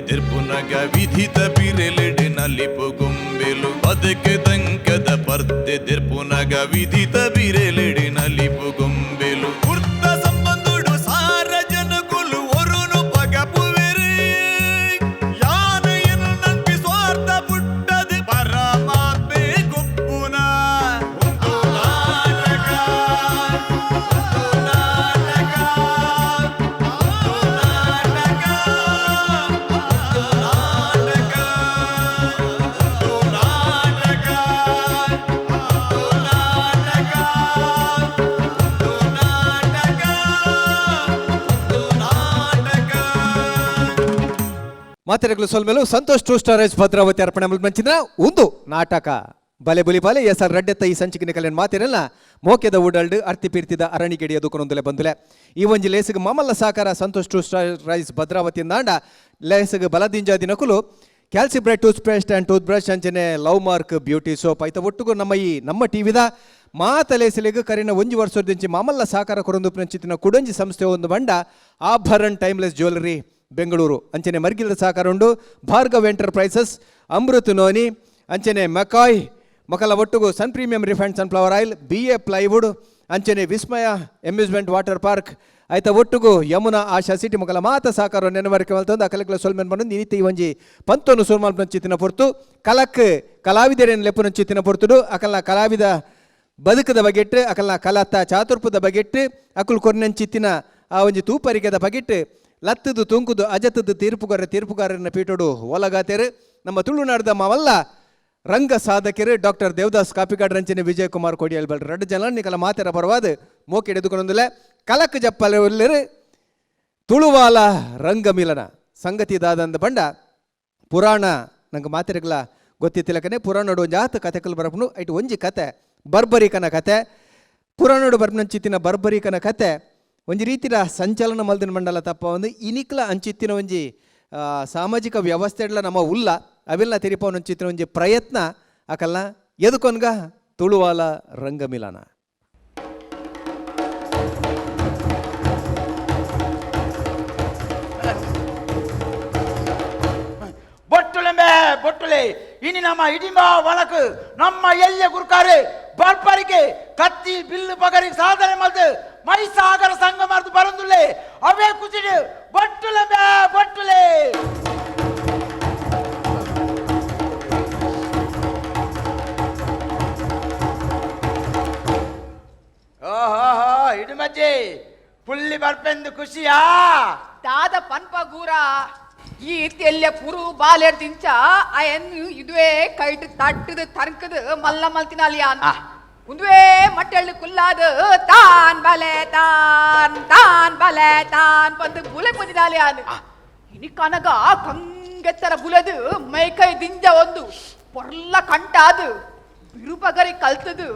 ದೆರ್ಪುನಗ ವಿಧಿತ ಬಿರೆಲೆಡೆ ನಲಿಪು ಗೊಂಬೆಲು. ಬದುಕು ದಂಕದ ಪರ್ದೆ ದೆರ್ಪುನಗ ವಿಧಿತ ಬಿರೆಲೆಡೆ ನಲಿಪು ಗೊಂಬೆಲು. ಕುರ್ತ ಸಂಬಂಧುಡು ಸಾರ ಜನಕುಲು ಒರುನು ಪಗಪುವೆರು. ಯಾನ ಎನ್ನಂಪಿ ಸ್ವಾರ್ಥ ಪುಟ್ಟದು ಪರಮಾತ್ಮೆ ಗುಪ್ಪುನ. ಒಂದು ನಾಟಕ, ಒಂದು ನಾಟಕ, ಒಂದು ನಾಟಕ, ಒಂದು ನಾಟಕ, ಒಂದು ನಾಟಕ, ಒಂದು ನಾಟಕ, ಒಂದು ನಾಟಕ, ಒಂದು ನಾಟಕ. ಮಾತೆರೆಗಳು ಸೊಲ್ಮೆಲು Santosh two stars Bhadravati ಅರ್ಪಣೆ ಮಂಚಿನ ಒಂದು ನಾಟಕ ಬಲೆ ಬುಲಿ ಬಾಲೆ ಎಸ್ ಆರ್ ರಡ್ಡೆತ್ತ ಈ ಸಂಚಿಕೆ ಕಲ್ಯಾಣ ಮಾತೆರೆಲ್ಲ ಮೋಕೆದ ಉಡಲ್ಡ್ ಅರ್ತಿ ಪೀರ್ತಿದ ಅರಣಿಗೆಡಿಯ ದುಕನೊಂದುಲೆ ಬಂದುಲೆ. ಈ ಒಂಜಿ ಲೇಸಿಗೆ ಮಾಮಲ್ಲ ಸಾಕಾರ Santosh two star rice Bhadravati ನಾಂಡ ಲೇಸಿಗೆ ಬಲದಿಂಜ ದಿನಕುಲು Calcibright tooth paste and tooth brush, ಅಂಚನೆ ಲವ್ ಮಾರ್ಕ್ ಬ್ಯೂಟಿ ಸೋಪ್. ಐತ ಒಟ್ಟುಗು ನಮ್ಮ ಈ ನಮ್ಮ ಟಿವಿದ ಮಾತ ಲೇಸಲಿಗೆ ಕರಿನ ಒಂಜಿ ವರ್ಷದಿಂಚಿ ಮಾಮಲ್ಲ ಸಾಕಾರ ಕೊರೊಂದು ಪ್ರಂಚಿತಿನ ಕುಡಂಜಿ ಸಂಸ್ಥೆ ಒಂದು ಬಂಡ ಆಭರಣ್ ಟೈಮ್ಲೆಸ್ ಜ್ಯುವೆಲರಿ ಬೆಂಗಳೂರು. ಅಂಚನೆ ಮರ್ಗಿಲ್ದ ಸಹಕಾರ ಉಂಡು ಭಾರ್ಗವ್ ಎಂಟರ್ಪ್ರೈಸಸ್, ಅಮೃತ್ ನೋನಿ, ಅಂಚನೆ ಮಕಾಯ್ ಮಕಲ ಒಟ್ಟುಗು ಸನ್ premium refined sunflower oil, B A plywood, ಅಂಚನೆ ವಿಸ್ಮಯ ಅಮ್ಯೂಸ್ಮೆಂಟ್ ವಾಟರ್ ಪಾರ್ಕ್, ಆಯ್ತ ಒಟ್ಟುಗು ಯಮುನಾ ಆಶಾ ಸಿಟಿ ಮೊಕಲ ಮಾತ ಸಾಕಾರ ನೆನವರಿಕೆ ಮಲ್ತೊಂದು ಅಕಲಕ್ಲ ಸೊಲ್ಮೆನ್ ಬಂದು ನಿನಿತಿ ಈ ಒಂಜಿ ಪಂತೊನು ಸೋಲ್ಮಾಲ್ಪುನಂಚಿತ್ತಿನ ಪೊರ್ತು ಕಲಕ್ ಕಲಾವಿದರೇನು ಲೆಪ್ಪುನಂಚಿತ್ತಿನ ಪೊರ್ತುಡು ಅಕಲ್ನ ಕಲಾವಿದ ಬದುಕದ ಬಗೆಟ್, ಅಕಲ್ನ ಕಲತ್ತ ಚಾತುರ್ಪದ ಬಗೆಟ್, ಅಕುಲ್ ಕೊರ್ನಂಚಿತ್ತಿನ ಆ ಒಂಜಿ ತೂಪರಿಕೆದ ಬಗೆಟ್ ಲತ್ತದು ತೂಂಕುದು ಅಜತದ್ದು ತೀರ್ಪುಗಾರ ತೀರ್ಪುಗಾರನ ಪೀಠೋಡು ಒಲಗಾತೇರು ನಮ್ಮ ತುಳುನಾಡದ ಮಾವಲ್ಲ ರಂಗ ಸಾಧಕರು ಡಾಕ್ಟರ್ ದೇವದಾಸ್ ಕಾಪಿಕಾಡ್ ರಂಚನೆ ವಿಜಯ್ ಕುಮಾರ್ ಕೊಡಿಯಲ್ ಬಲ್ರ ರಡ್ಡು ಜನ ನಿಕಲ ಮಾತೆರ ಪರವಾದ ಮೋಕೆ ಎದುಕೊಂದುಲೆ ಕಲಕ್ ಜಪ್ಪಲೆ ಉಲ್ಲೆರು. ತುಳುವಾಲ ರಂಗಮಿಲನ ಸಂಗತಿ ದಾದಂದ ಬಂಡ ಪುರಾಣ ನಂಗೆ ಮಾತೆರೆಗ್ಲ ಗೊತ್ತಿತ್ತಿಲಕನೆ ಪುರಾಣಡು ಒಂಜಿ ಆತ ಕತೆಕಲ್ ಬರಪುನು. ಐಟ್ ಒಂಜಿ ಕತೆ ಬರ್ಬರಿಕನ ಕತೆ. ಪುರಾಣಡು ಬರ್ಪನಂಚಿತ್ತಿನ ಬರ್ಬರಿಕನ ಕತೆ ಒಂಜಿ ರೀತಿಯ ಸಂಚಲನ ಮಲ್ದಿನ ಮಂಡಲ ತಪ್ಪ ಒಂದು ಇನಿಕ್ಲ ಅಂಚಿತ್ತಿನ ಒಂಜಿ ಸಾಮಾಜಿಕ ವ್ಯವಸ್ಥೆಡ್ಲ ನಮ್ಮ ಉಲ್ಲ ಅವೆಲ್ಲ ತೆರಿಪವನಂಚಿತ್ತಿನ ಒಂಜಿ ಪ್ರಯತ್ನ ಅಕಲ್ನ ಎದುಕೊನ್ಗ ತುಳುವಾಲ ರಂಗಮಿಲನ. ಬೊಟ್ಟುಲೆಂಬೆ ಬೊಟ್ಟುಲೆ, ಇನಿ ನಮ್ಮ ಇಡಿಂಬ ವಣಕು ನಮ್ಮ ಎಲ್ಯ ಗುರುಕಾರೆ ಬರ್ಪರಿಗೆ ಕತ್ತಿ ಬಿಲ್ಲು ಪಗರಿ ಸಾಧನೆ ಮಲ್ದು ಮೈಸಾಗರ ಸಂಘ ಮರ್ದು ಬರಂದುಲ್ಲೆ. ಅವೇ ಕುಸಿಡು ಬೊಟ್ಟುಲೆಂಬೆ ಬೊಟ್ಟುಲೆ. ಓಹೋ ಇಡುಮಜ್ಜಿ, ಪುಲ್ಲಿ ಬರ್ಪೆಂದು ಖುಷಿಯಾ? ದಾದ ಪನ್ಪ ಗೂರ, ಈ ತೆಲ್ಯ ಪುರು ಬಾಲೆರ್ ತಿಂಚ ಅಯನ್ ಇದುವೇ ಕೈಟ್ ತಟ್ಟದು ತರ್ಕದು ಮಲ್ಲ ಮಲ್ತಿನಾಲಿಯಾನ್. ಉಂದುವೇ ಮಟ್ಟೆಳ್ಳು ಕುಲ್ಲಾದು ತಾನ್ ಬಲೆ ತಾನ್ ತಾನ್ ಬಲೆ ತಾನ್ ಬಂದು ಬುಲೆ ಪೊದಿನಾಲಿಯಾನ್. ಇನಿ ಕನಗ ಕಂಗೆತ್ತರ ಬುಲೆದು ಮೈಕೈ ದಿಂಜ ಒಂದು ಪೊರ್ಲ ಕಂಟಾದು ಬಿರುಪಗರಿ ಕಲ್ತದು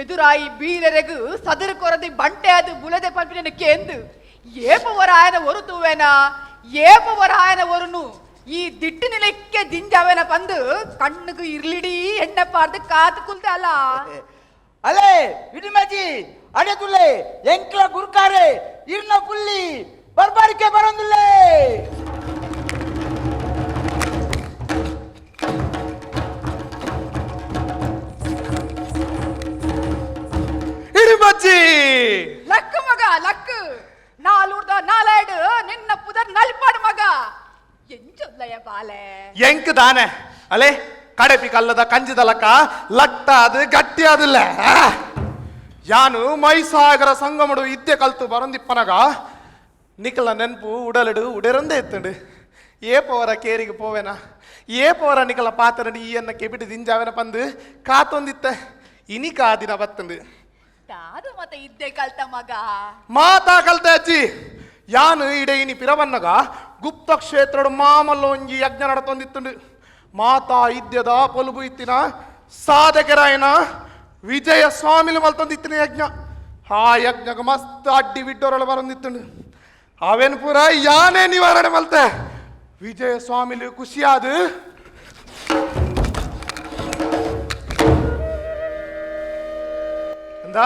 ಎದುರಾಯಿ ಬೀರರೆಗು ಸದರು ಕೊರದಿ ಬಂಟೆ ಅದು ಬುಲೆದೆ ಪಲ್ಪಿನ ಕೇಂದು ಏಪವರ ಆಯನ ಒರು ತೂವೆನ ಏಪವರ ಆಯನ ಒರುನು ಈ ದಿಟ್ಟು ನಿಲಕ್ಕೆ ದಿಂಜಾವೆನ ಪಂದು ಕಣ್ಣುಗು ಇರ್ಲಿಡೀ ಎಣ್ಣೆ ಪಾರ್ದು ಕಾತು ಕುಲ್ತಾಲ. ಅಲೆ ಇಡಿಮಜ್ಜಿ, ಅಡೆದುಲ್ಲೆ ಎಂಕ್ಲ ಗುರುಕಾರೆ ಇರ್ನ ಪುಲ್ಲಿ ಬರ್ಬಾರಿಕೆ ಬರಂದುಲ್ಲೆ. ಇಡಿಮಜ್ಜಿ! ಲಕ್ಕು ಮಗ ಲಕ್ಕು, ನಾಲೂರ್ದ ನಾಲಾಯ್ಡು ನಿನ್ನ ಪುದರ್ ನಲ್ಪಾಡು ಮಗ. ಎಂಚೊಲ್ಲಯ ಬಾಲೆ? ಎಂಕ್ ದಾನೆ ಅಲೆ, ಕಡೆಪಿ ಕಲ್ಲದ ಕಂಜಿದ ಲಕ್ಕ ಲಟ್ಟ ಅದು ಗಟ್ಟಿ ಅದಿಲ್ಲ. ಯಾನು ಮೈಸಾಗರ ಸಂಗಮಡು ಇದ್ದೆ ಕಲ್ತು ಬರಂದಿಪ್ಪನಗ ನಿಕಲ ನೆನ್ಪು ಉಡಲಿಡು ಉಡೆರಂದೇ ಇತ್ತುಂಡು. ಏಪವರ ಕೇರಿಗೆ ಪೋವೆನ, ಏಪವರ ನಿಕಲ ಪಾತ್ರಡಿ ಈ ಎನ್ನ ಕೆಬಿಟಿ ದಿಂಜಾವೆನ ಪಂದು ಕಾತೊಂದಿತ್ತ. ಇನಿಕ ಆ ದಿನ ಬತ್ತುಂಡು. ದಾದ ಮತ ಇದ್ದೆ ಕಲ್ತ ಮಗ? ಮಾತಾ ಕಲ್ತೆ ಅಜ್ಜಿ. ಯಾನು ಇಡೆ ಇನಿ ಪಿರವನ್ನಗ ಗುಪ್ತ ಕ್ಷೇತ್ರಡು ಮಾಮಲ್ಲ ಒಂಜಿ ಯಜ್ಞ ನಡತೊಂದಿತ್ತುಂಡು. ಮಾತಾ ಇದ್ಯದ ಪೊಲುಬು ಇತ್ತಿನ ಸಾಧಕರಾಯನ ವಿಜಯ ಸ್ವಾಮಿಲು ಮಲ್ತೊಂದಿತ್ತಿನ ಯಜ್ಞ. ಆ ಯಜ್ಞಗ ಮಸ್ತ್ ಅಡ್ಡಿ ಬಿಡ್ಡೋರೊಳ ಬರೊಂದಿತ್ತುಂಡು. ಅವೇನು ಪೂರ ಯಾನೇ ನಿವಾರಣೆ ಮಲ್ತೆ. ವಿಜಯ ಸ್ವಾಮಿಲು ಖುಷಿಯಾದ ಅಂದ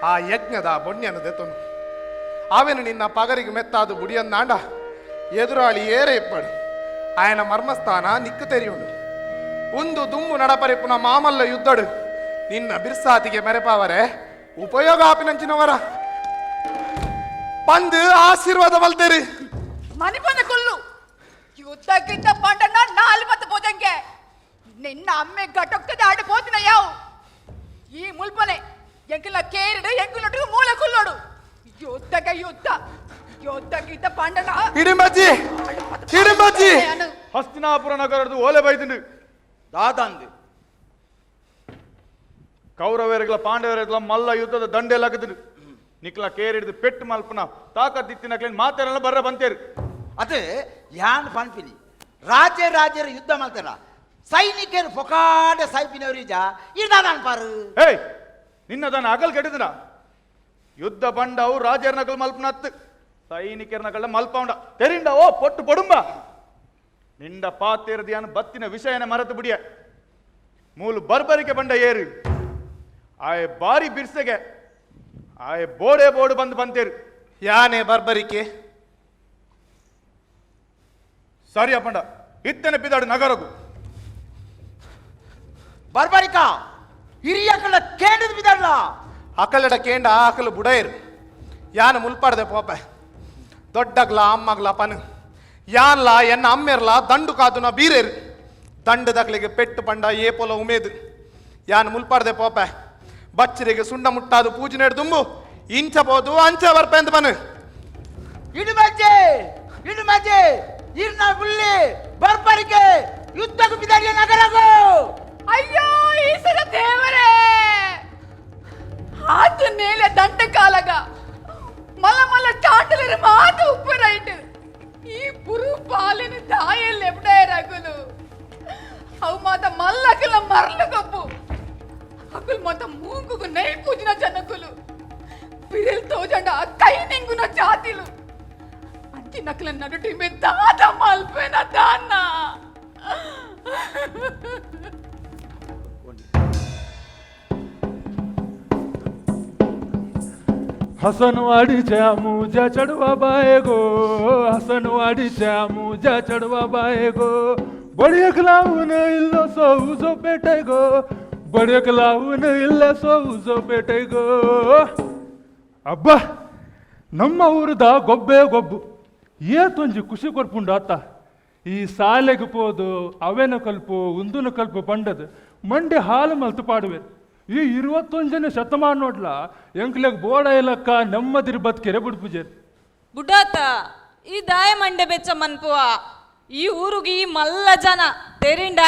ಆ ಯಜ್ಞದ ಬೊಣ್ಯನ ದೆತೊನು ಆವೆನು ನಿನ್ನ ಪಗರಿಗೆ ಮೆತ್ತಾದು ಬುಡಿಯನ್ನಾಂಡ ಎದುರಾಳಿ ಏರೆ ಇಪ್ಪಡು. ఆయన ಮರ್ಮಸ್ಥಾನ ನಿಕ್ಕು ತೆರಿಯುಂಡು. ಒಂದು ದುಮ್ಮು ನಡಪರಿಪುನ ಮಾಮಲ್ಲ ಯುದ್ಧಡು ನಿನ್ನ ಬಿರ್ಸಾತಿಗೆ ಮೆರೆಪಾವರೆ ಉಪಯೋಗ ಆಪಿನಂಚಿನವರ ಪಂದು ಆಶೀರ್ವಾದ ಬಲ್ತೇರಿ. ಮನಿಪನ ಕೊಲ್ಲು ಯುದ್ಧಕ್ಕಿಂತ ಪಂಡನ ನಾಲ್ ಮತ್ತ ಪೋದಂಗೆ ನಿನ್ನ ಅಮ್ಮೆ ಗಟೊಕ್ತದ ಆಡ ಪೋತಿನ ಯಾವ ಈ ಮುಲ್ಪನೆ ಎಂಕಲ ಕೇರಿಡು ಎಂಕಲೊಟ್ಟಿಗೆ ಮೂಲ ಕುಲ್ಲೋಡು. ಯುದ್ಧಕ್ಕೆ ಯುದ್ಧ, ಯುದ್ಧಕ್ಕಿಂತ ಪಂಡನ. ಹಿಡಿಂಬಜ್ಜಿ, ಹಿಡಿಂಬಜ್ಜಿ. ಹಸ್ತಿನಾಪುರ ನಗರದ ಓಲೆ ಬೈದಿಂಡು. ದಾದಂದು. ಕೌರವರಿಗಳ ಪಾಂಡವರಿಗಳ ಮಲ್ಲ ಯುದ್ಧದ ದಂಡೆ ಲಗದಿಂಡು. ನಿಕ್ಲ ಕೇರಿಡ್ದು ಪೆಟ್ಟು ಮಲ್ಪನ ತಾಕತ್ ಇತ್ತಿನಕ್ಲೇನ್ ಮಾತೆಲ್ಲ ಬರ್ರ ಬಂತೇರು. ಅದು ಯಾನ್ ಪನ್ಪಿನಿ, ರಾಜ ರಾಜರು ಯುದ್ಧ ಮಾಡ್ತಾರ, ಸೈನಿಕರು ಫೊಕಾಡ ಸೈಪಿನವರಿಜ ಇರ್ದಾದ ಪಾರು. ಏಯ್, ನಿನ್ನ ದಾನ ಅಗಲ್ ಕೆಟ್ಟಿದನ. ಯುದ್ಧ ಬಂಡವು ರಾಜರ ನಕಲ್ ಮಲ್ಪನತ್ತು ಸೈನಿಕರ ನಕಲ ಮಲ್ಪೌಂಡ ತೆರಿಂಡ ಓ ಪೊಟ್ಟು ಪೊಡುಂಬ ನಿಂಡ ಪಾತೇರದಿಯಾನು ಬತ್ತಿನ ವಿಷಯನ ಮರೆತು ಬಿಡಿಯ. ಮೂಲು ಬರ್ಬರಿಕೆ ಬಂಡ ಏರು ಆಯ್ ಬಾರಿ ಬಿರ್ಸೆಗೆ ಆಯ್ ಬೋಡೆ ಬೋಡು ಬಂದು ಬಂತೇರು. ಯಾನೇ ಬರ್ಬರಿಕೆ? ಸರಿ ಅಪ್ಪಂಡ, ಇತ್ತನೆ ಪಿದಾಡು ನಗರಗು. ಬರ್ಬರಿಕ ಹಿರಿಯಕಲ ಕೇಂದ್ರದ ಬಿದಲ್ಲ. ಅಕಲಡ ಕೇಂಡ ಆಕಲು ಬುಡೈರು. ಯಾನ ಮುಲ್ಪಾಡ್ದೆ ಪೋಪೆ ದೊಡ್ಡಗ್ಲ ಅಮ್ಮಗ್ಲ ಪನು ಯಾನ್ಲ ಎನ್ನ ಅಮ್ಮೆರ್ಲ ದಂಡು ಕಾದುನ ಬೀರೇರು. ದಂಡು ದಕ್ಲಿಗೆ ಪೆಟ್ಟು ಪಂಡ ಏಪೊಲ ಉಮೇದು. ಯಾನ್ ಮುಲ್ಪಾಡ್ದೆ ಪೋಪೆ ಬಚ್ಚರಿಗೆ ಸುಂಡ ಮುಟ್ಟಾದು ಪೂಜೆ ದುಂಬು ಇಂಚ ಪೋದು ಅಂಚ ಬರ್ಪೆಂದು ಪನು. ಇಡುಮಜ್ಜೆ ಇಡುಮಜ್ಜೆ ಇರ್ನ ಬುಲ್ಲಿ ಬರ್ಬರಿಕೆ ಯುದ್ಧಕ್ಕೂ ಬಿದಾಡಿಯ ನಗರಗು. ಅಯ್ಯೋ ಈಸರ ದೇವರೇ, ಆತ నేల దంట ಕಾಲಗ ಮಲ ಮಲ ಚಾಟಲರ ಮಾತು ಉಪ್ಪು ರೈಟ್. ಈ ಪುರು ಪಾಲಿನ ದಾಯಲ್ಲಿ ಎಬ್ಡಾಯ ರಗುಲು ಅವು ಮಾತ ಮಲ್ಲಕಲ ಮರಲು ಕಪ್ಪು ಅಕುಲ್ ಮಾತ ಮೂಂಗುగు ನೈ ಪೂಜಿನ ಜನಕುಲು ಬಿರೆಲ್ ತೋಜಂಡ ಕೈ ನಿಂಗುನ ಜಾತಿಲು ಅಂಚಿ ನಕಲ ನಡುಟಿ ಮೇ ದಾದ ಮಲ್ಪೆನ ದಾನ. हसनवाडीच्या मुजा चढवा बाय गो, हसनवाडीच्या मुजा चढवा बाय गो, बडयक लावून इल्लो सो उजो पेटय गो, बडयक लावून इल्लो सो उजो पेटय गो. ಅಬ್ಬಾ, ನಮ್ಮ ಊರದ ಗೊಬ್ಬೇ ಗೊಬ್ಬು, ಏತೊಂಜಿ ಖುಷಿ ಕೊರ್ಪುಂಡು ಅತ್ತ. ಈ ಸಾಲೆಗ್ ಪೋದು ಅವೆನ ಕಲ್ಪು ಉಂದುನ ಕಲ್ಪು ಪಂಡದು ಮಂಡೆ ಹಾಲು ಮಲ್ತು ಪಾಡುವೆ. ಈ 21ನೇ ಶತಮಾನ ನೋಡ್ಲ ಎಂಕ್ಲೆಗ್ ಬೋಡ ಇಲಕ್ಕ ನೆಮ್ಮದಿರ್ ಬದುಕೆರೆ ಬುಡ್ಪುಜೇರ್. ಬುಡಾತ, ಈ ದಾಯ ಮಂಡೆ ಬೆಚ್ಚ ಮನ್ಪುವ, ಈ ಊರುಗಿ ಈ ಮಲ್ಲ ಜನ ತೆರಿಂಡ.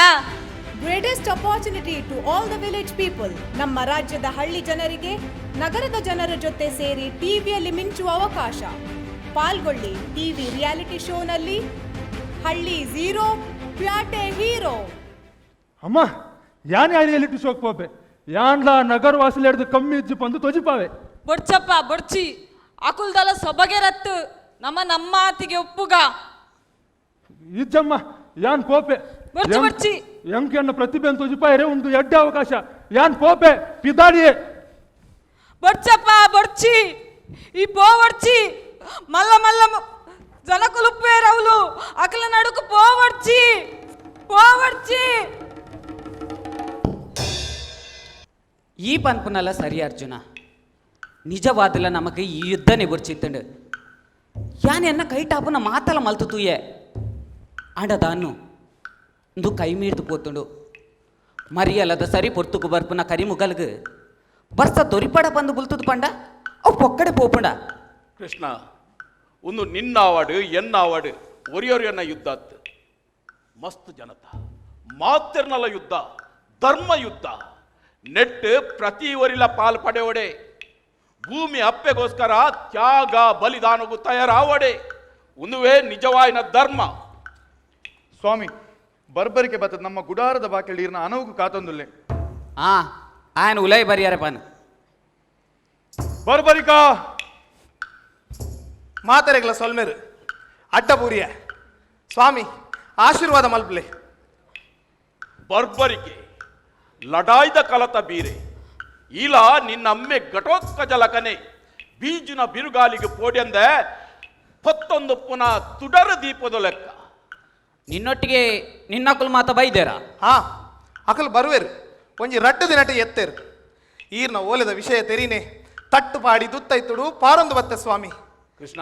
Greatest opportunity to all the village people. ನಮ್ಮ ರಾಜ್ಯದ ಹಳ್ಳಿ ಜನರಿಗೆ ನಗರದ ಜನರ ಜೊತೆ ಸೇರಿ ಟಿವಿಯಲ್ಲಿ ಮಿಂಚುವ ಅವಕಾಶ. ಪಾಲ್ಗೊಳ್ಳಿ ಟಿವಿ ರಿಯಾಲಿಟಿ ಶೋನಲ್ಲಿ ಹಳ್ಳಿ ಝೀರೋ ಪ್ಯಾಟೆ ಹೀರೋ. ಅಮ್ಮ, ಯಾನ್ ಯಾರು ರಿಯಾಲಿಟಿ ಶೋಕ್ ಪೋಪೆ, ಯಾನ್ಲ ನಗರ ವಾಸಲೆ ಕಮ್ಮಿ ಇಜ್ಜು ಪಂದು ತೊಜಿಪಾವೆ. ಬೊಡ್ಚಪ್ಪ ಬೊಡ್ಚಿ, ಅಕುಲ್ದಲ ಸೊಬಗೆ ರತ್ತು ನಮ್ಮ ನಮ್ಮ ಆತಿಗೆ ಒಪ್ಪುಗ. ಇಜ್ಜಮ್ಮ, ಯಾನ್ ಪೋಪೆ. ಬೊಡ್ಚಿ ಬೊಡ್ಚಿ. ಎಂಕೆನ್ನ ಪ್ರತಿಭೆ ಅಂತ ತೊಜಿಪಾಯರೆ ಒಂದು ಎಡ್ಡೆ ಅವಕಾಶ. ಯಾನ್ ಪೋಪೆ ಪಿದಾಡಿಯೇ. ಬೊಡ್ಚಪ್ಪ ಬೊಡ್ಚಿ, ಈ ಪೋ ಬೊಡ್ಚಿ, ಮಲ್ಲ ಮಲ್ಲ ಜನಕುలుಪ್ಪేరవులు ಅಕಲ ನಡುಕು ಪೋ ಬೊಡ್ಚಿ ಪೋ ಬೊಡ್ಚಿ. ಈ ಪನ್ಪುನಲ್ಲ ಸರಿ ಅರ್ಜುನ, ನಿಜವಾದಲ ನಮಕ್ ಈ ಯುದ್ಧನೆ ಬೊರ್ಚಿತ್ತಂಡು. ಯಾನ್ ಎನ್ನ ಕೈಟಾಪುನ ಮಾತಲ ಮಲ್ತು ತೂಯೆ ಆಂಡ ದಾನ್ನು ಇಂದು ಕೈ ಮೀರ್ದು ಪೋತುಂಡು. ಮರಿಯಲ್ಲದ ಸರಿ ಪೊರ್ತುಕು ಬರ್ಪುನ ಕರಿಮುಗಲ್ಗ್ ಬರ್ಸ ದೊರಿಪಡ ಬಂದು ಬುಲ್ತುದು ಪಂಡ ಅವು ಪೊಕ್ಕಡೆ ಪೋಪುಂಡ. ಕೃಷ್ಣ, ಒಂದು ನಿನ್ನ ಆವಾಡು ಎನ್ನ ಆವಾಡು ಒರಿಯೊರಿಯನ್ನ ಯುದ್ಧ ಅತ್ತು. ಮಸ್ತ್ ಜನತ ಮಾತಿರ್ನಲ ಯುದ್ಧ, ಧರ್ಮ ಯುದ್ಧ ನೆಟ್ ಪ್ರತಿ ಒರಿಲ ಪಾಲ್ ಪಡೆಯೋಡೆ, ಭೂಮಿ ಅಪ್ಪೆಗೋಸ್ಕರ ತ್ಯಾಗ ಬಲಿದಾನಗೂ ತಯಾರಾವಡೆ, ಉನುವೆ ನಿಜವಾಯಿನ ಧರ್ಮ. ಸ್ವಾಮಿ, ಬರ್ಬರಿಕೆ ಬತ್ತದ ನಮ್ಮ ಗುಡಾರದ ಬಾಕಿ ಇರ್ನ ಅನವುಗು ಕಾತೊಂದುಲ್ಲೆ. ಆ ಆಯನ ಉಲೈ ಬರಿಯಾರೆ ಪಾನ್. ಬರ್ಬರಿಕಾ. ಮಾತರೆಗ್ಲ ಸೊಲ್ಮೆರು ಅಡ್ಡಪೂರಿಯ ಸ್ವಾಮಿ ಆಶೀರ್ವಾದ ಮಲ್ಪಲೆ. ಬರ್ಬರಿಕೆ ಲಡಾಯ್ದ ಕಲತ ಬೀರೆ ಇಲ್ಲ ನಿನ್ನಮ್ಮೆ ಘಟೋತ್ಕಜ ಲಕನೆ ಬೀಜುನ ಬಿರುಗಾಲಿಗೆ ಪೋಡ್ಯಂದೆ ಪತ್ತೊಂದು ಪುನಃ ತುಡರ ದೀಪದ ಲೆಕ್ಕ. ನಿನ್ನೊಟ್ಟಿಗೆ ನಿನ್ನಕುಲ್ ಮಾತ ಬೈದೇರಾ? ಹಾ, ಅಕಲ್ ಬರುವೆರು, ಒಂಜಿ ರಡ್ಡು ದಿನಟ ಎತ್ತೇರು. ಈರ್ನ ಓಲೆದ ವಿಷಯ ತೆರೀನೆ ತಟ್ಟು ಪಾಡಿ ದುತ್ತೈತುಡು ಪಾರೊಂದು ಬತ್ತೆ ಸ್ವಾಮಿ. ಕೃಷ್ಣ,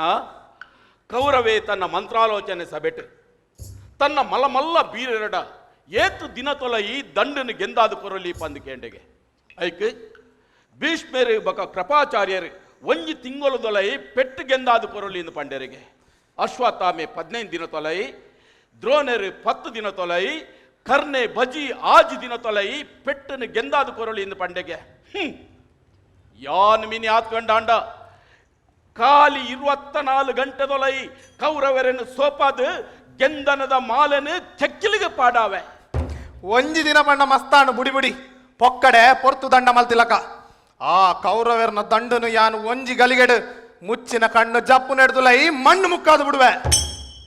ಕೌರವೇ ತನ್ನ ಮಂತ್ರಾಲೋಚನೆ ಸಭೆಟ್ ತನ್ನ ಮಲಮಲ್ಲ ಬೀರೆರಡ ಏತು ದಿನ ತೊಲಯಿ ದಂಡನು ಗೆಂದಾದು ಕೊರಲಿ ಪಂದು ಕೇಂಡೆಗೆ. ಐಕ್ ಭೀಷ್ಮೇರು ಬಕ ಕೃಪಾಚಾರ್ಯರು ಒಂಜಿ ತಿಂಗಳು ತೊಲಯಿ ಪೆಟ್ಟು ಗೆಂದಾದು ಕೊರಲಿ ಎಂದು ಪಂಡೆರಿಗೆ. ಅಶ್ವತ್ಥಾಮೆ 15 ದಿನ ತೊಲಯಿ, ದ್ರೋಣರು 10 ದಿನ ತೊಲಯಿ, ಕರ್ಣೆ ಬಜಿ 6 ದಿನ ತೊಲಯಿ ಪೆಟ್ಟನು ಗೆಂದಾದು ಕೊರಲಿ ಎಂದು ಪಂಡೆಗೆ. ಯಾನ್ ಮಿನಿ ಆತ್ಕಂಡಾಂಡ ಖಾಲಿ 24 ಗಂಟೆ ತೊಲಯಿ ಕೌರವರನ್ನು ಸೋಪಾದು ಗೆಂದನದ ಮಾಲನು ಚೆಕ್ಕಿಲಿಗೆ ಪಾಡಾವೆ. ಒಂಜಿ ದಿನ ಬಣ್ಣ ಮಸ್ತಾನು ಬುಡಿ ಬುಡಿ ಪೊಕ್ಕಡೆ ಪೊರ್ತು ದಂಡ ಮಲ್ತಿಲಕ ಆ ಕೌರವರ್ನ ದಂಡನು ಯಾನು ಒಂಜಿ ಗಲಿಗೆಡು ಮುಚ್ಚಿನ ಕಣ್ಣು ಜಪ್ಪು ನಡೆದುಲೈ ಮಣ್ಣು ಮುಕ್ಕಾದು ಬಿಡುವೆ.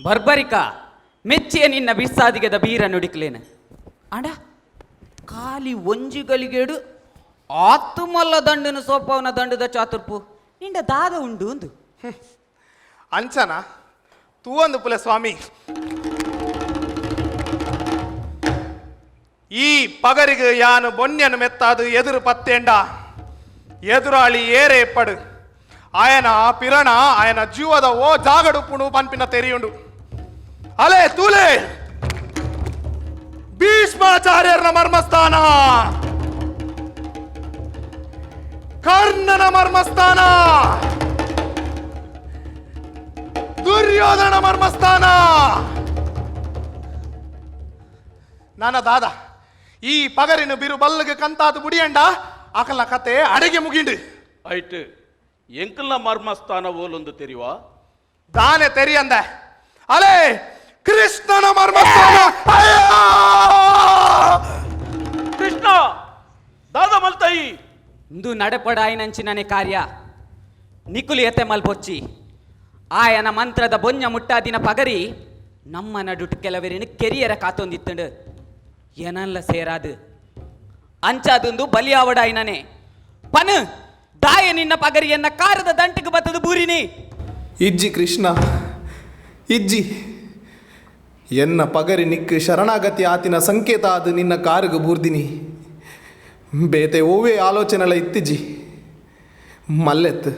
ಬರ್ಬರಿಕ ಮೆಚ್ಚಿಯ ನಿನ್ನ ಬಿಸ್ಸಾದಿಗೆದ ಬೀರ ನುಡಿಕ್ಲೇನು ಅಂಡ ಖಾಲಿ ಒಂಜಿ ಗಲಿಗೇಡು ಆತುಮಲ್ಲ ದಂಡನು ಸೋಪವನ ದಂಡದ ಚಾತುರ್ಪು ನಿಂಡ ದಾದ ಉಂಡು ಒಂದು ಅಂಚನ ತೂವೊಂದು ಪುಲೆ ಸ್ವಾಮಿ. ಈ ಪಗರಿಗೆ ಯಾನು ಬೊನ್ಯನು ಮೆತ್ತಾದು ಎದುರು ಪತ್ತೇಂಡ ಎದುರಾಳಿ ಏರೆ ಪಡು ಆಯನ ಪಿರಣ ಆಯನ ಜೀವದ ಓ ಜಾಗಡುಪುಣು ಪನ್ಪಿನ ತೆರಿಯುಂಡು. ಅಲೆ ತೂಲೆ ಭೀಷ್ಮಾಚಾರ್ಯರ ಮರ್ಮಸ್ಥಾನ, ಕರ್ಣನ ಮರ್ಮಸ್ಥಾನ, ದುರ್ಯೋಧನ ಮರ್ಮಸ್ಥಾನ. ನಾನ ದಾದ ಈ ಪಗರಿನ ಬಿರು ಬಲ್ಲಗೆ ಕಂತಾದು ಬುಡಿಯಂಡ ಆಕಲ್ನ ಕತೆ ಅಡಿಗೆ ಮುಗಿಂಡು. ಐಟ್ ಎಂಕಲ್ನ ಮರ್ಮಸ್ಥಾನ ಓಲೊಂದು ತೆರಿವಾ? ದಾನೆ ತೆರಿಯಂದ ಅಲೆ ಕೃಷ್ಣನ ಮರ್ಮಸ್ಥಾನ. ಕೃಷ್ಣ ದಾದ ಮಲ್ತಾಯಿ ಇಂದು ನಡೆಪಡಾಯಿನಂಚಿನನೆ ಕಾರ್ಯ ನಿಕುಲು ಎತೆ ಮಲ್ಪೊಚ್ಚಿ ಆಯನ ಮಂತ್ರದ ಬೊಂಜ ಮುಟ್ಟಾದಿನ ಪಗರಿ ನಮ್ಮ ನಡುಟು ಕೆಲವರಿನ ಕೆರಿಯರ ಕಾತೊಂದಿತ್ತಂಡು ಏನಲ್ಲ ಸೇರಾದು ಅಂಚಾದೊಂದು ಬಲಿಯಾವಡಾಯಿನನೆ ಪನು ದಾಯ ನಿನ್ನ ಪಗರಿಯನ್ನ ಕಾರದ ದಂಟಕ್ಕೆ ಬತ್ತದು ಬೂರಿನಿ. ಇಜ್ಜಿ ಕೃಷ್ಣ ಇಜ್ಜಿ, ಎನ್ನ ಪಗರಿ ನಿಕ್ಕು ಶರಣಾಗತಿ ಆತಿನ ಸಂಕೇತ ಅದು ನಿನ್ನ ಕಾರುಗು ಬೂರ್ದಿನಿ. ಬೇತೆ ಓವೇ ಆಲೋಚನೆಲ ಇತ್ತಿಜಿ ಮಲ್ಲೆತ್ತು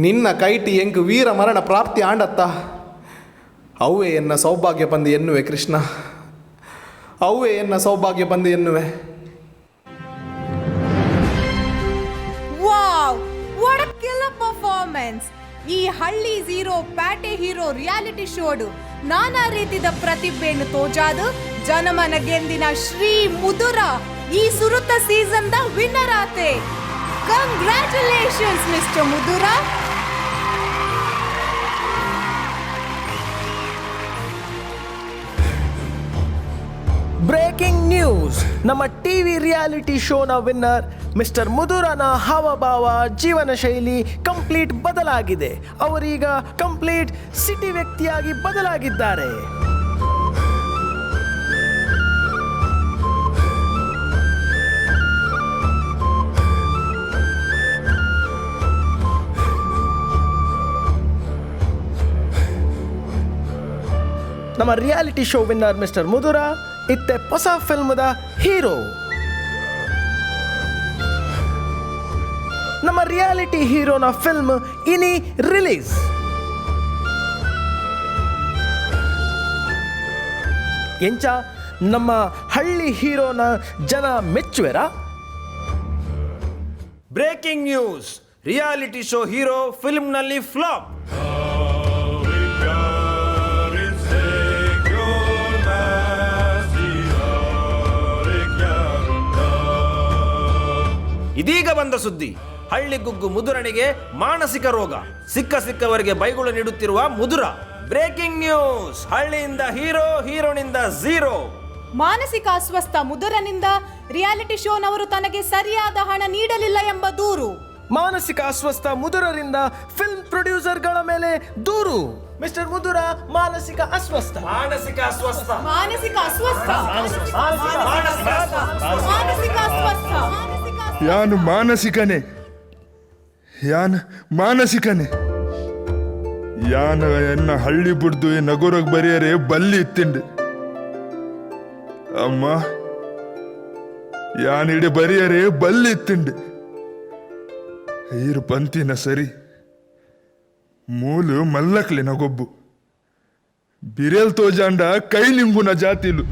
ನಿನ್ನ ಕೈಟಿ ಎಂಕ್ ವೀರ ಮರಣ ಪ್ರಾಪ್ತಿ ಆಂಡತ್ತ ಅವೇ ಎನ್ನ ಸೌಭಾಗ್ಯ ಬಂದು ಎನ್ನುವೆ ಕೃಷ್ಣ, ಅವೇ ಎನ್ನ ಸೌಭಾಗ್ಯ ಬಂದು ಎನ್ನುವೆ. Wow, what a killer performance! ಈ ಹಳ್ಳಿ ಝೀರೋ ಪ್ಯಾಟೆ ಹೀರೋ ರಿಯಾಲಿಟಿ ಶೋಡು ನಾನಾ ರೀತಿಯ ಪ್ರತಿಭೆಯನ್ನು ತೋಜಾದು ಜನಮನ ಗೆಂದಿನ ಶ್ರೀ ಮುದುರ ಈ ಸುರುತ season the winner ಆತೆ. Congratulations mister Mudura. Breaking news, ನಮ್ಮ ಟಿವಿ ರಿಯಾಲಿಟಿ ಶೋನ ವಿನ್ನರ್ ಮಿಸ್ಟರ್ ಮುದುರನ ಹಾವಭಾವ, ಜೀವನ ಶೈಲಿ ಕಂಪ್ಲೀಟ್ ಬದಲಾಗಿದೆ. ಅವರೀಗ ಕಂಪ್ಲೀಟ್ ಸಿಟಿ ವ್ಯಕ್ತಿಯಾಗಿ ಬದಲಾಗಿದ್ದಾರೆ. ನಮ್ಮ reality show winner mister Mudura ಇತ್ತೆ ಹೊಸ ಫಿಲ್ಮ್ದ ಹೀರೋ. ನಮ್ಮ ರಿಯಾಲಿಟಿ ಹೀರೋನ ಫಿಲ್ಮ್ ಇನಿ ರಿಲೀಸ್. ಎಂಚ ನಮ್ಮ ಹಳ್ಳಿ ಹೀರೋನ ಜನ ಮೆಚ್ಚುವೆರಾ? Breaking news, reality show hero ಫಿಲ್ಮ್ನಲ್ಲಿ flap. ಇದೀಗ ಬಂದ ಸುದ್ದಿ, ಹಳ್ಳಿ ಗುಗ್ಗು ಮುದುರನಿಗೆ ಮಾನಸಿಕ ರೋಗ, ಸಿಕ್ಕ ಸಿಕ್ಕವರಿಗೆ ಬೈಗುಳ ನೀಡುತ್ತಿರುವ ಮುದುರ. ಬ್ರೇಕಿಂಗ್ ನ್ಯೂಸ್, ಹಳ್ಳಿಯಿಂದ ಹೀರೋ, ಹೀರೋನಿಂದ ಝೀರೋ. ಮಾನಸಿಕ ಅಸ್ವಸ್ಥ ಮುದುರನಿಂದ ರಿಯಾಲಿಟಿ ಶೋನವರು ತನಗೆ ಸರಿಯಾದ ಹಣ ನೀಡಲಿಲ್ಲ ಎಂಬ ದೂರು. ಮಾನಸಿಕ ಅಸ್ವಸ್ಥ ಮುದುರರಿಂದ ಫಿಲ್ಮ್ ಪ್ರೊಡ್ಯೂಸರ್ಗಳ ಮೇಲೆ ದೂರು. ಮಿಸ್ಟರ್ ಮುದುರ ಮಾನಸಿಕ ಅಸ್ವಸ್ಥ, ಮಾನಸಿಕ ಅಸ್ವಸ್ಥ, ಮಾನಸಿಕ ಅಸ್ವಸ್ಥ, ಮಾನಸಿಕ ಅಸ್ವಸ್ಥ. ಯಾನು ಮಾನಸಿಕನೇ, ಯಾನು ಮಾನಸಿಕನೇ. ಯಾನ ಎನ್ನ ಹಳ್ಳಿ ಬುಡ್ದು ಈ ನಗರಗ್ ಬರಿಯರೆ ಬಲ್ಲಿ ಇತ್ತಿಂಡು. ಅಮ್ಮ ಯಾನಿಡೆ ಬರಿಯರೆ ಬಲ್ಲಿ ಇತ್ತಿಂಡು. ಈರು ಪಂತಿನ ಸರಿ ಮೂಲು ಮಲ್ಲಕ್ಲಿನ ಗೊಬ್ಬು ಬಿರೆಲ್ ತೋಜಾಂಡ ಕೈ ಲಿಂಬುನ ಜಾತಿಲು.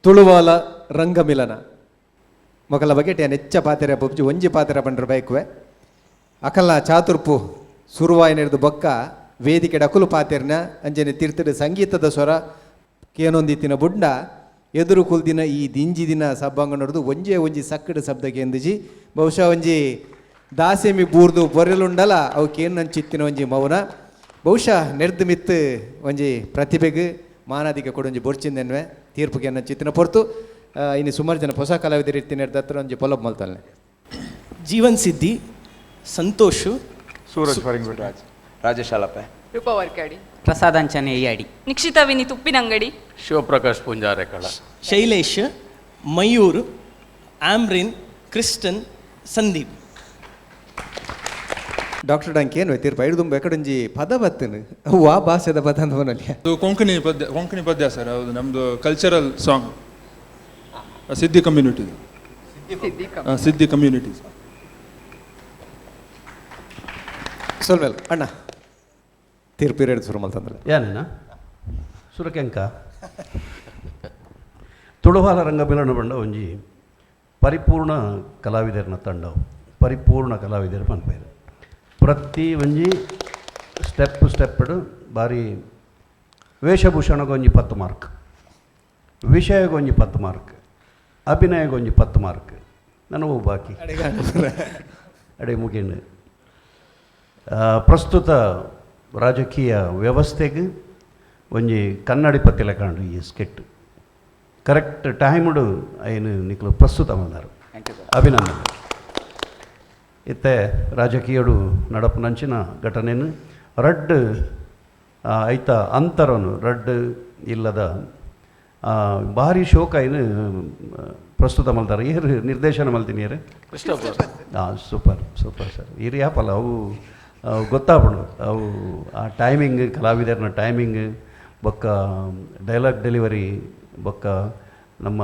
ತುಳುವಾಲ ರಂಗಮಿಲನ ಮೊಕಲ ಬಗ್ಗೆ ಟೇನ್ ಹೆಚ್ಚ ಪಾತೆರ ಪೊಬ್ಜಿ ಒಂಜಿ ಪಾತೆರ ಪಂಡ್ರ ಬೈಕುವೆ ಅಕಲ ಚಾತುರ್ಪು ಸುರುವಾಯಿನೆರ್ದು ಬೊಕ್ಕ ವೇದಿಕೆ ಡಕುಲು ಪಾತೆರ್ನ ಅಂಜನೆ ತೀರ್ಥದ ಸಂಗೀತದ ಸ್ವರ ಕೇನೊಂದಿತ್ತಿನ ಬುಡ್ಡ ಎದುರು ಕುಲ್ದಿನ ಈ ದಿಂಜಿ ದಿನ ಸಬ್ಬಂಗನೊಡ್ದು ಒಂಜೇ ಒಂಜಿ ಸಕ್ಕಡ ಶಬ್ದ ಕೇಂದಿಜಿ ಬಹುಶಃ ಒಂಜಿ ದಾಸೆಮಿ ಬೂರ್ದು ಬೊರೆಲುಂಡಲ ಅವು ಕೇನಂಚಿತ್ತಿನ ಒಂಜಿ ಮೌನ ಬಹುಶಃ ನೆರ್ದು ಮಿತ್ತು ಒಂಜಿ ಪ್ರತಿಭೆಗೆ ಮಾನಾದಿಗೆ ಕೊಡೊಂಜಿ ಬೊರ್ಚಿಂದೆನ್ವೆ ತೀರ್ಪುಗೆ ಚಿತ್ತಿನ ಪೊರ್ತು ಇನ್ನು ಸುಮಾರು ಜನ ಹೊಸ ಕಲಾವಿದರು ಇರ್ತೀನಿ ಹತ್ರ ಒಂಜಿ ಪೊಲಬ್ ಮಲ್ತಲ್ನೆ. ಜೀವನ್ ಸಿದ್ಧಿ, ಸಂತೋಷ್, ಸೂರಜ್ ಫರಿಂಗ್ರಾಜ್, ರಾಜೇಶ್ ಅಲಪೆ, ರೂಪಾ ವರ್ಕಾಡಿ, ಪ್ರಸಾದ್ ಅಂಚನೆ ಅಡಿ, ನಿಕ್ಷಿತಾ ವಿನಿ ಉಪ್ಪಿನಂಗಡಿ, ಶಿವಪ್ರಕಾಶ್ ಪೂಂಜಾರೆಕಳ, ಶೈಲೇಶ್, ಮಯೂರ್, ಆಮ್ರಿನ್, ಕ್ರಿಸ್ಟನ್, ಸಂದೀಪ್. ಡಾಕ್ಟರ್ ಡಂಕ್ ಏನು ತೀರ್ಪು ಐದು ಎಕಡೊಂಜಿ ಪದ ಬತ್ತನು ಅವು ಆ ಭಾಷೆದ ಪದ ಅಂತ. ಅದು ಕೊಂಕಣಿ ಪದ್ಯ, ಕೊಂಕಣಿ ಪದ್ಯ ಸರ್. ಹೌದು, ನಮ್ಮದು cultural song, Siddi community, Siddi community. ಸೊಲ್ಮೆಲ್ ಅಣ್ಣ ತೀರ್ಪು ಎರಡು ಶುರು ಮಲ್ತಂದ್ರೆ ಏನೇನ ಸುರಕೆಂಕ ತುಳುವಾಲ ರಂಗಮಿಲನ ಬಂಡ ಒಂಜಿ ಪರಿಪೂರ್ಣ ಕಲಾವಿದರನ್ನ ತಂಡವು, ಪರಿಪೂರ್ಣ ಕಲಾವಿದರು ಪನ್ಪೇರು. ಪ್ರತಿ ಒಂಜಿ ಸ್ಟೆಪ್ ಸ್ಟೆಪ್ಡ್ ಭಾರಿ ವೇಷಭೂಷಣಗೊಂಜಿ 10 ಮಾರ್ಕ್, ವಿಷಯಗೊಂಜಿ 10 ಮಾರ್ಕ್, ಅಭಿನಯಗೊಂಜಿ 10 ಮಾರ್ಕ್. ನನಗೂ ಬಾಕಿ ಅಡೆ ಮುಗಿಂಡು. ಪ್ರಸ್ತುತ ರಾಜಕೀಯ ವ್ಯವಸ್ಥೆಗೆ ಒಂಜಿ ಕನ್ನಡಿ ಪತ್ತಿಲ ಕಾಂಡು ಈ ಸ್ಕೆಟ್ ಕರೆಕ್ಟ್ ಟೈಮ್ಡು ಐನು ನಿಕ್ಲು ಪ್ರಸ್ತುತ ಮಲ್ದಾರು. ಅಭಿನಂದನೆ. ಇತ್ತೆ ರಾಜಕೀಯಡು ನಡಪುನಂಚಿನ ಘಟನೆನು ರಡ್ಡ್ ಐತ ಅಂತರನು ರಡ್ಡ್ ಇಲ್ಲದ ಭಾರಿ ಶೋಕ ಐನು ಪ್ರಸ್ತುತ ಮಲ್ದಾರೆ. ಏರು ನಿರ್ದೇಶನ ಮಲ್ತೀನಿ ಏರು? Super super sir. ಇರು ಯಾಪಲ್ಲ ಅವು ಗೊತ್ತಾಗ್ಬಿಡು ಅವು ಆ ಟೈಮಿಂಗ್, ಕಲಾವಿದರನ್ನ ಟೈಮಿಂಗ್, ಬೊಕ್ಕ ಡೈಲಾಗ್ ಡೆಲಿವರಿ, ಬೊಕ್ಕ ನಮ್ಮ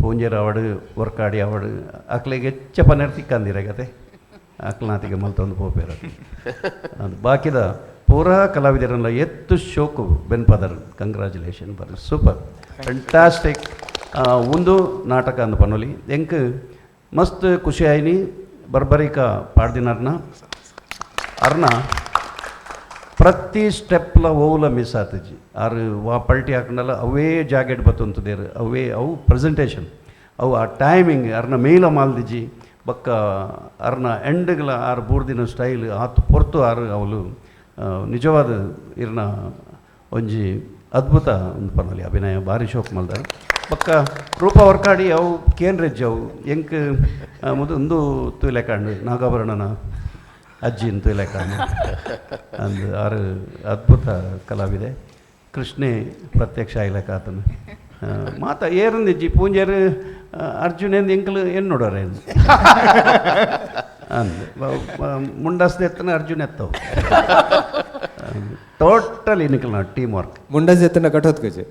ಪೂಂಜರ ಅವಾರ್ಡ್ ವರ್ಕಾಡಿ ಅವಾರ್ಡ್ ಅಕ್ಲೆಗೆ ಹೆಚ್ಚ ಪನ್ನೆರ್ ತಿಕ್ಕಂದಿರ ಕತೆ ಅಕ್ಲನಾತಿಗೆ ಮಲ್ತೊಂದು ಪೋಪೇರ. ಅದು ಬಾಕಿದ ಪೂರಾ ಕಲಾವಿದರನ್ನ ಎತ್ತು ಶೋಕು ಬೆನ್ಪದರ್. ಕಂಗ್ರ್ಯಾಚುಲೇಷನ್ ಬರ್, ಸೂಪರ್, ಫ್ಯಾಂಟಾಸ್ಟಿಕ್. ಒಂದು ನಾಟಕ ಅಂದ ಪನ್ನೊಲಿ ಎಂಕ್ ಮಸ್ತ್ ಖುಷಿ ಆಯ್ನಿ. ಬರ್ಬರಿಕ ಪಾಡ್ದಿನರ್ನ ಅರ್ನ ಪ್ರತಿ ಸ್ಟೆಪ್ಲ ಓವುಲ ಮಿಸ್ ಆತಜಿ. ಆರು ವಾ ಪಲ್ಟಿ ಹಾಕೊಂಡಲ್ಲ ಅವೇ ಜಾಕೆಟ್ ಬತ್ತೊಂತದೇರು, ಅವೇ ಅವು ಪ್ರೆಸೆಂಟೇಷನ್, ಅವು ಆ ಟೈಮಿಂಗ್ ಅರ್ನ ಮೇಲ ಮಾಲ್ದಿಜಿ. ಬೊಕ್ಕ ಅರ್ನ ಎಂಡ್ಗಳ ಆರು ಬೂರ್ದಿನ ಸ್ಟೈಲ್ ಆತು ಪೊರ್ತು ಆರು ಅವಳು ನಿಜವಾದ ಇರ್ನ ಒಂಜಿ ಅದ್ಭುತ ಒಂದು ಪನ್ನೊಲಿ ಅಭಿನಯ ಭಾರಿ ಶೋಕ್ ಮಲ್ದಾರ. ಬೊಕ್ಕ ರೂಪ ವರ್ಕಾಡಿ ಅವು ಕೇನ್ರೆಜ್ಜಿ ಅವು ಎಂಕ್ ಮುದು ಒಂದು ತೂಲೆಕಾಂಡು ನಾಗಾಭರಣನ ಅಜ್ಜಿನ ತೂಲೆಕಾಂಡು ಅಂದು ಆರು ಅದ್ಭುತ ಕಲಾವಿದೆ. ಕೃಷ್ಣೆ ಪ್ರತ್ಯಕ್ಷ ಆಯ್ಲಕ್ಕ ಆತನು ಮಾತ ಏರಂದಿಜ್ಜಿ ಪೂಂಜೇರು ಅರ್ಜುನೇಂದು ಎಂಕಲು ಏನು ನೋಡೋರೆ ಅಂದು ಮುಂಡಾಸ್ದ ಎತ್ತನ ಅರ್ಜುನ್ ಎತ್ತವು. ಟೋಟಲ್ ನಿಕಲ್ನ ಟೀಮ್ ವರ್ಕ್. ಮುಂಡಾಸ್ ಎತ್ತನ ಕಟ್ಟೋದ್ಕಜೆ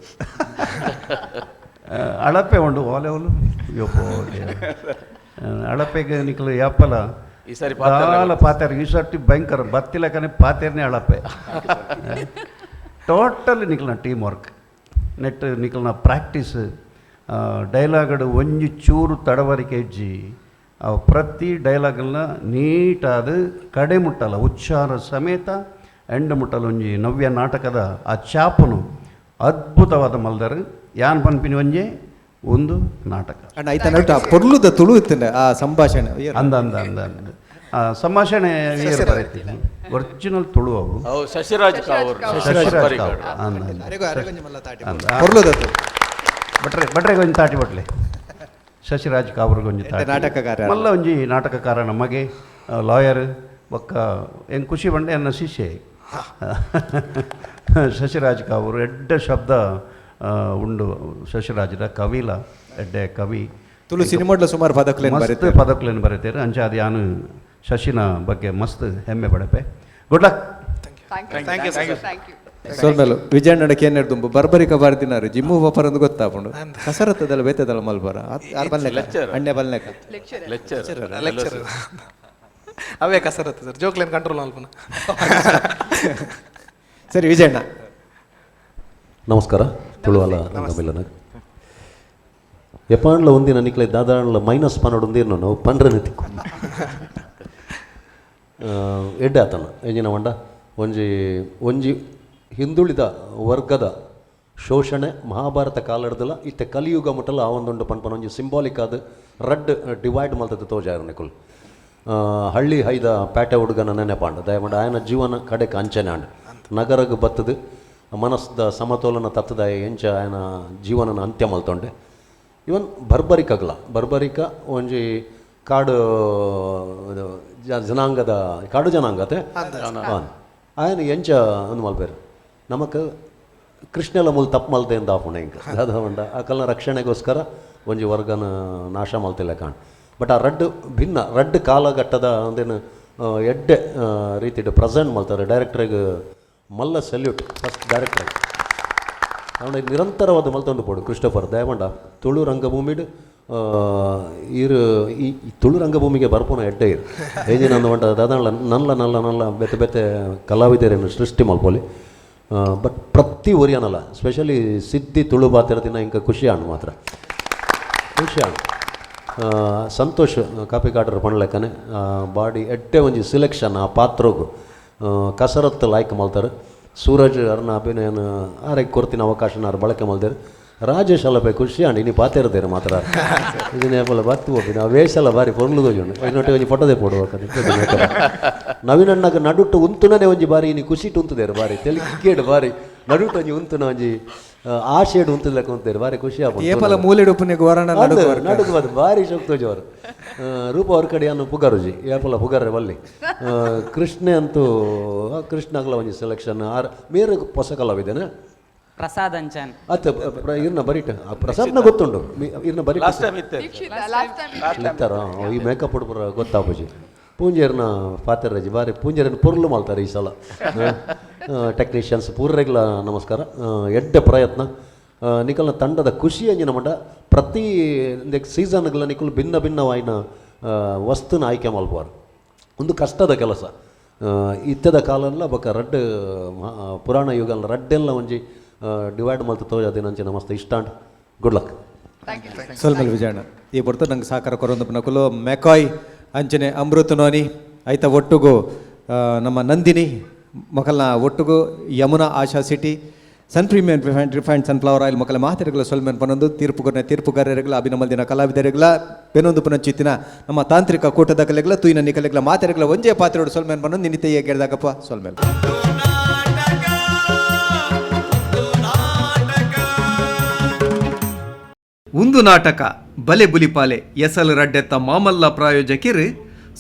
ಅಳಪೆ ಉಂಡು ಓಲೆ ಓಲು ಯೋಪೋ ಅಳಪೆಗೆ ನಿಕಲು ಯಾಪಲ ಈ ಸಾರಿ ದಾಲ ಪಾತೆರ್ ಈ ಸರ್ತಿ ಭಯಂಕರ ಬತ್ತಿಲಕನೆ ಪಾತೆರ್ನೆ ಅಳಪೆ. ಟೋಟಲ್ ನಿಕಲ್ನ team work net ನಿಕಲ್ನ practice ಡೈಲಾಗಡು ಒಂಜಿ ಚೂರು ತಡವರಿಕೆ ಇಜ್ಜಿ. ಪ್ರತಿ ಡೈಲಾಗನ್ನ ನೀಟಾದ ಕಡೆ ಮುಟ್ಟಲ್ಲ ಉಚ್ಚಾರ ಸಮೇತ ಎಂಡ್ ಮುಟ್ಟಲ್ಲ ಒಂಜಿ ನವ್ಯ ನಾಟಕದ ಆ ಚಾಪನು ಅದ್ಭುತವಾದ ಮಲ್ದರು. ಯಾನ್ ಪನ್ಪಿನಿ ಒಂಜೆ ಒಂದು ನಾಟಕ. ಅಣ್ಣ ಐತ ನಡುಟ ಪೊರ್ಲುದ ತುಳು ಇತ್ತಂಡೆ ಆ ಸಂಭಾಷಣೆ ಅಂದ ಅಂದ ಅಂದ ಅಂದ ಆ ಸಂಭಾಷಣೆ ಒರಿಜಿನಲ್ ತುಳು ಅವು. ಶಶಿರಾಜ್ ಕಾವೂರು. ಶಶಿರಾಜ್ ಕಾವೂರು. ಭಟ್ರೆ ಭಟ್ರೆ ಒಂಜಿ ತಾಟಿ ಬಟ್ಲೆ ಶಶಿರಾಜ್ ಕಾವೂರು ಒಂಜಿ ತಾಟಿ ನಾಟಕಕಾರ ಮಲ್ಲ ಒಂಜಿ ನಾಟಕಕಾರ ನಮಗೆ ಲಾಯರ್ ಬೊಕ್ಕ ಎಂಗ್ ಖುಷಿ ಬಂಡೆ ಎನ್ನ ಶಿಷ್ಯೆ ಶಶಿರಾಜ್ ಕಾವೂರು. ಎಡ್ಡೆ ಶಬ್ದ ಉಂಡು ಶಶಿರಾಜರ ಕವಿಲ ಎಡ್ಡೆ ಕವಿ. ತುಳು ಸಿನಿಮಾಡ್ಲ ಸುಮಾರು ಪದಕುಲೇನು ಮಸ್ತ್ ಪದಕುಲೇನು ಬರೀತಾರೆ. ಅಂಚಾದ ಯಾನು ಶಶಿನ ಬಗ್ಗೆ ಮಸ್ತ್ ಹೆಮ್ಮೆ ಪಡಪೆ. Good luck. Thank you thank you. ಸೋಲ್ಮೇಲು ವಿಜಯಣ್ಣಡಕ್ಕೆ ಏನ್ ದುಂಬು ಬರ್ಬರಿಕ ಬಾರ್ದಿನಾರು ಜಿಮ್ಮು ವಾಪರ್ ಅಂದು ಗೊತ್ತಾಪುಂಡು ಕಸರತ್ತದಲ್ಲ ಬೇತದಲ್ಲ ಮಲ್ಬಾರ ಆರ್ ಬಲ್ಲೆಕ ಅಣ್ಣೆ ಬಲ್ಲೆಕ ಲೆಕ್ಚರ್ ಅವೇ ಕಸರತ್ತು ಸರ್ ಜೋಕ್ಲೇನ್ ಕಂಟ್ರೋಲ್ ಮಲ್ಪುನ. ಸರಿ ವಿಜಯಣ್ಣ ನಮಸ್ಕಾರ. ತುಳುವಾಲ ರಂಗಮಿಲನ ಎಪಾಂಡ್ಲ ಒಂದಿನ ನಿಕ್ಲೆ ದಾದಾಂಡ್ಲ ಮೈನಸ್ ಪನ್ನೊಡು ಒಂದಿರ್ನು ನಾವು ಪನ್ರನೆ ತಿಕ್ಕು ಎಡ್ಡೆ ಆತನ ಎಂಜಿನ ಮಂಡ ಒಂಜಿ ಒಂಜಿ ಹಿಂದುಳಿದ ವರ್ಗದ ಶೋಷಣೆ ಮಹಾಭಾರತ ಕಾಲಡ್ದಲ ಇತ್ತೆ ಕಲಿಯುಗ ಮುಟ್ಟಲ ಆ ಒಂದುಂಡು ಪನ್ಪನ ಒಂಜಿ ಸಿಂಬಾಲಿಕ್ ಆದ್ ರಡ್ಡ್ ಡಿವೈಡ್ ಮಲ್ತದ ತೋಜಾರು ನಿಕುಲು. ಹಳ್ಳಿ ಹೈದ ಪೇಟೆ ಹುಡುಗನ ನೆನೆಪಾಂಡ ದಯಮಾಡಿ ಆಯನ ಜೀವನ ಕಡೆಕ್ ಅಂಚನೆ ಆಂಡ್ ನಗರಗ್ ಬತ್ತದು ಮನಸ್ದ ಸಮತೋಲನ ತತ್ತದ ಎಂಚ ಆಯನ ಜೀವನನ ಅಂತ್ಯ ಮಲ್ತೊಂಡೆ. ಇವನ್ ಬರ್ಬರಿಕಗ್ಲ ಬರ್ಬರಿಕ ಒಂಜಿ ಕಾಡು ಜನಾಂಗದ ಕಾಡು ಜನಾಂಗತೆ ಆಯನ ಎಂಚ ಅಂದ್ ಮಲ್ಪೇರು ನಮಕ್ ಕೃಷ್ಣೆಲ ಮೂಲ ತಪ್ಪು ಮಲ್ತೆ ಎಂದ ಆಪುಂಡು ಎಂಕ್ ದಾದ ಪಂಡ ಅಕಲ್ನ ರಕ್ಷಣೆಗೋಸ್ಕರ ಒಂಜಿ ವರ್ಗನ ನಾಶ ಮಲ್ತಿಲ್ಲ ಕಾಣ್. ಬಟ್ ಆ ರಡ್ಡ್ ಭಿನ್ನ ರಡ್ಡ್ ಕಾಲಘಟ್ಟದ ಒಂದೇನು ಎಡ್ಡೆ ರೀತಿಡ್ ಪ್ರೆಸೆಂಟ್ ಮಲ್ತಾರೆ. ಡೈರೆಕ್ಟ್ರಿಗೆ ಮಲ್ಲ ಸೆಲ್ಯೂಟ್ ಫಸ್ಟ್ ಡೈರೆಕ್ಟ್ರಿಗೆ. ಅವನ ನಿರಂತರವಾದ ಮಲ್ತೊಂಡು ಪೋಡು ಕ್ರಿಸ್ಟೋಫರ್ ದಯಮಂಡ ತುಳು ರಂಗಭೂಮಿಡ್ ಈರು ಈ ತುಳು ರಂಗಭೂಮಿಗೆ ಬರ್ಪುನ ಎಡ್ಡೆ ಇರು ಏಜಿನ ಅಂದ ದಾದಾಂಡ್ಲ ನಲ್ಲ ನಲ್ಲ ನಲ್ಲ ಬೇತೆ ಬೇತೆ ಕಲಾವಿದರನ್ನು ಸೃಷ್ಟಿ ಮಲ್ಪೊಲಿ. ಬಟ್ ಪ್ರತಿ ಒರಿಯನಲ್ಲ ಸ್ಪೆಷಲಿ ಸಿದ್ಧಿ ತುಳು ಬಾತಿರದಿನ ಇಂಕ ಖುಷಿ ಆಂಡ್ ಮಾತ್ರ ಖುಷಿ ಆಂಡ್. ಸಂತೋಷ್ ಕಾಪಿ ಕಾಟರ್ ಪಣ್ಲೆಕ್ಕನೆ ಬಾಡಿ ಎಡ್ಡೆ ಒಂಜಿ ಸಿಲೆಕ್ಷನ್ ಆ ಪಾತ್ರಗು ಕಸರತ್ತು ಲಾಯ್ಕ್ ಮಲ್ತಾರೆ. ಸೂರಜ್ ಅರ್ನ ಅಭಿನಯನ ಆರೆಗ್ ಕೊರ್ತಿನ ಅವಕಾಶನ ಆರ್ ಬಳಕೆ ಮಲ್ದೇರು. ರಾಜೇಶ್ ಅಲ್ಲಪೆ ಖುಷಿ ಆಂಡ್ ಇನಿ ಪಾತೆರದೇರು ಮಾತ್ರ ಇದನ್ನೇ ಪೋಲ ಬತ್ತು ಹೋಗಿ ನಾವು ವೇಷ ಬಾರಿ ಪೊರ್ಲು ತೋಜುಂಡು ಇನ್ನೊಟ್ಟೆ ಒಂಜಿ ಫೋಟೋದೇ ಪೋಡುವ ನವೀನ್ ಅಣ್ಣಗ ನಡುಟ್ಟು ಉಂತುನೇ ಒಂಜಿ ಬಾರಿ ಇನಿ ಖುಷಿಟ್ ಉಂತುದೇರು ಬಾರಿ ತೆಲಿಕೇಡು ಬಾರಿ ನಡುಟ್ಟು ಒಂಜಿ ಉಂತುನ ಒಂಜಿ ಆಶೇಡ್ ಉಂತುಲೆಕ್ಕ ಉಂತೇರು ಬಾರಿ ಖುಷಿ ಆಪುಂಡು. ಏಪಲ ಮೂಲೆಡ್ ಉಪ್ಪುನೆಗ್ ವರಣ ನಡುಕು ವರ್ಕ. ನಡುಕು ಬತ್ತು ಬಾರಿ ಶೋಕ್ ತೋಜವರು. ರೂಪ ಅವ್ರ ಕಡೆ ಅನ್ನು ಪುಗರುಜಿ ಏಪಲ ಪುಗರ್ರೆ ಬಲ್ಲಿ ಕೃಷ್ಣೆ ಅಂತೂ ಕೃಷ್ಣಗ್ಲ ಒಂಜಿ ಸೆಲೆಕ್ಷನ್ ಆರ್ ಮೇರೆ ಹೊಸ ಕಲಾವಿದೇನೆ ಪ್ರಸಾದ್ ಅಂಚನ್ ಅತ್ತ ಇರ್ನ ಬರಿಟ ಪ್ರಸಾದ್ನ ಗೊತ್ತುಂಡು ಇರ್ನ ಬರಿಟ ಲಾಸ್ಟ್ ಟೈಮ್ ಇತ್ತೆ ಇತ್ತಾರ ಈ ಮೇಕಪ್ ಉಡುಪುರ ಗೊತ್ತಾಪುಜಿ ಪೂಂಜೆರ್ನ ಪಾತೆರಜಿ ಬಾರಿ ಪೂಂಜೆರನ್ನ ಪೊರ್ಲು ಮಲ್ತಾರೆ ಈ ಸಲ. ಟೆಕ್ನಿಷಿಯನ್ಸ್ ಪೂರ್ರೆಗ್ಲ ನಮಸ್ಕಾರ. ಎಡ್ಡೆ ಪ್ರಯತ್ನ ನಿಕಲ್ನ ತಂಡದ ಖುಷಿ ಅಂಜಿನ ಮಂಡ ಪ್ರತಿ ಸೀಸನ್ಗಳ ನಿಕುಲು ಭಿನ್ನ ಭಿನ್ನವಾಯಿನ ವಸ್ತುನ ಆಯ್ಕೆ ಮಲ್ಪುವಾರು ಒಂದು ಕಷ್ಟದ ಕೆಲಸ. ಇತ್ತದ ಕಾಲಲ್ಲ ಬೊಕ ರಡ್ಡ್ ಪುರಾಣ ಯುಗಲ್ಲ ರಡ್ಡೆಲ್ಲ ಒಂಜಿ ಡಿವೈಡ್ ಮಲ್ತು ತೋಜಾದಿನಂಚಿನ ಮಸ್ತ್ ಇಷ್ಟ and good luck. ಸೊಲ್ಮೆಲ್ ವಿಜಯಣ್ಣ ಈ ಪೊರ್ತು ನಂಗೆ ಸಹಕಾರ ಕೊರೊಂದು ನಕುಲು ಮೆಕಾಯ್ ಅಂಚನೆ ಅಮೃತ ನೋನಿ ಐತ ಒಟ್ಟುಗು ನಮ್ಮ ನಂದಿನಿ ಮೊಕಲ್ನ ಒಟ್ಟುಗು Yamuna Asha city Sun premium refined refined sunflower oil ಮೊಕಲ ಮಾತೆರೆಗಳ ಸೊಲ್ಮೆನ್ ಪನೊಂದು ತೀರ್ಪುಗೊರ್ನ ತೀರ್ಪುಗಾರರಿಗಳ ಅಭಿನಮಲ್ದಿನ ಕಲಾವಿದರಿಗಳ ಪೆನೊಂದು ಪುನಂಚಿತ್ತಿನ ನಮ್ಮ ತಾಂತ್ರಿಕ ಕೂಟದ ಕಲೆಗಳ ತೂಯಿನ ನಿಕಲೆಗಳ ಮಾತೆರೆಗಳ ಒಂಜೇ ಪಾತ್ರೆಯೋಡು ಸೊಲ್ಮೆನ್ ಪನೊಂದು ನಿನಿತೆಯ ಗೆಡ್ದಾಗಪ್ಪ ಸೊಲ್ಮೆಲ್. ಒಂದು ನಾಟಕ ಬಲೆ ಬುಲಿಪಾಲೆ ಎಸಲ್ ರಡ್ಡೆತ್ತ ಮಾಮಲ್ಲ ಪ್ರಾಯೋಜಕಿರ್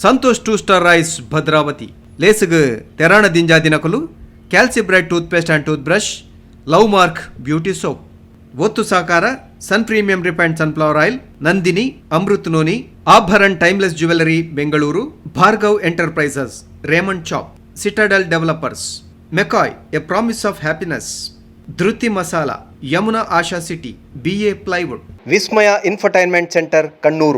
Santosh two star rice Bhadravati ಲೇಸುಗು ತೆರಾಣ ದಿಂಜಾದಿನಕುಲು Calcibright toothpaste and tooth brush love mark beauty soap ಒತ್ತು ಸಹಕಾರ Sun premium refined sunflower oil Nandini Amrut noni Abharan timeless jewellery Bengaluru Bhargav enterprises Raymond chop Citadel developers McCoy a promise of happiness Dhruti masala Yamuna Asha city BA plywood Vismaya infotainment centre Kannur.